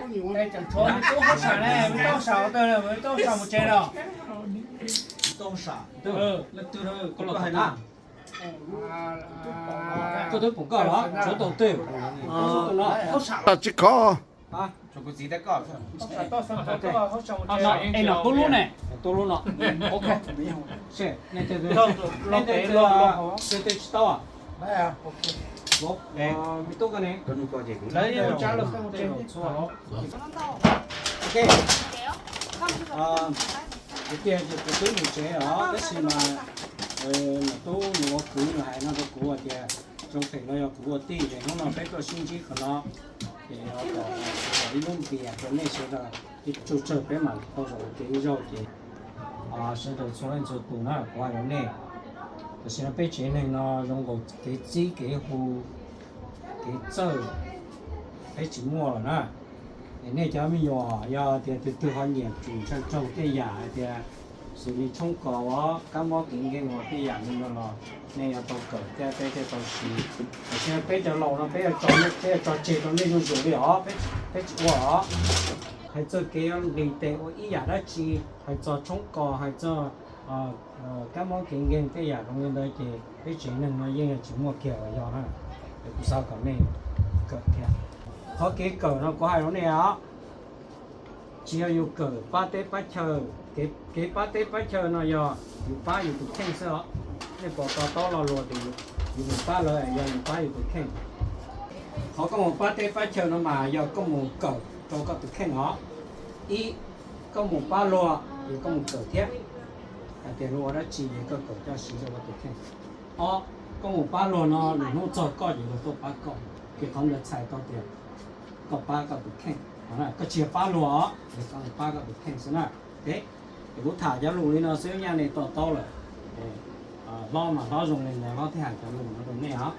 Tseem tshuav me tub hauj sam ne, me tub hauj sam ua twg, me tub hauj sam mus tsev lawm? Koj los tom na. Koj twb pom koj los tshuav tau twg? Tsis khov. Es nom tub lub ne, tub lub no. Nej tej tsis tau. Me tub koj ne? Tias tus twb mus tsev os, tab sis mas nom tub nws ua kwv nws hais no rau kuv hais tias zoo phem no yog kuv ua tij, ces hnub no peb tuaj sib ntsib qhov no, ces ib lub npias rau nej sawv daws, ib tsug tsawg peb mam tau zaum ua ke ib zaug ces sawv daws txhua leej txhua tus na, kuv hais rau nej, tam sim no peb tsev neeg no zoo nkaus kev txib kev hu, kev txawj peb tsis muaj lawm na. Es nej cov me nyuam yog tias tus twg ho nyiam tsum ntshaw raug tej yam hais tias xws li tshoob kos os, kab mob kev nkeeg os, tej yam li no los nej yuav tau kawm thiab peb thiaj tau siv. Tiam sis peb cov laus no peb yuav tso, peb yuav tso tseg rau nej zuj zus li os, peb tsis ua os. Hais txog kev yuav nqis tes ua ib yam dab tsi, hais txog tshoob kos, hais txog kab mob kev nkeeg tej yam zoo li ntawd ces peb tsev neeg no yeej yuav tsis muaj kiag los yog na. Es kuv xav kom nej kawm thiab. Qhov kev kawm no kuv hais rau nej os, tsis yog yus kawm pab teb pab chaw. Kev pab teb pab chaw no yog yus pab yus tus kheej xwb os. Nej pom to taub lo lus tias yus mus pab lawv yog yus pab yus tus kheej. Qhov koj mus pab teb pab chaw no mas yog koj mus kawm rau koj tus kheej os. Ib, koj mus pab luag ces koj mus kawm thiab, hais tias luag ua dab tsi es koj kawm coj siv rau koj tus kheej. Ob, koj mus pab luag no lwm hnub txog koj ces luag tuaj pab koj, ces qhov ntawd txhais tau tias koj pab koj tus kheej. Koj tsis yog pab luag os, es koj pab koj tus kheej xwb na. Es kuv tham cov lus li no xwb nyaj nej to taub lawm. Hlob mas hlob zoo li ntawd hlob thiaj hais cov lus no rau nej os.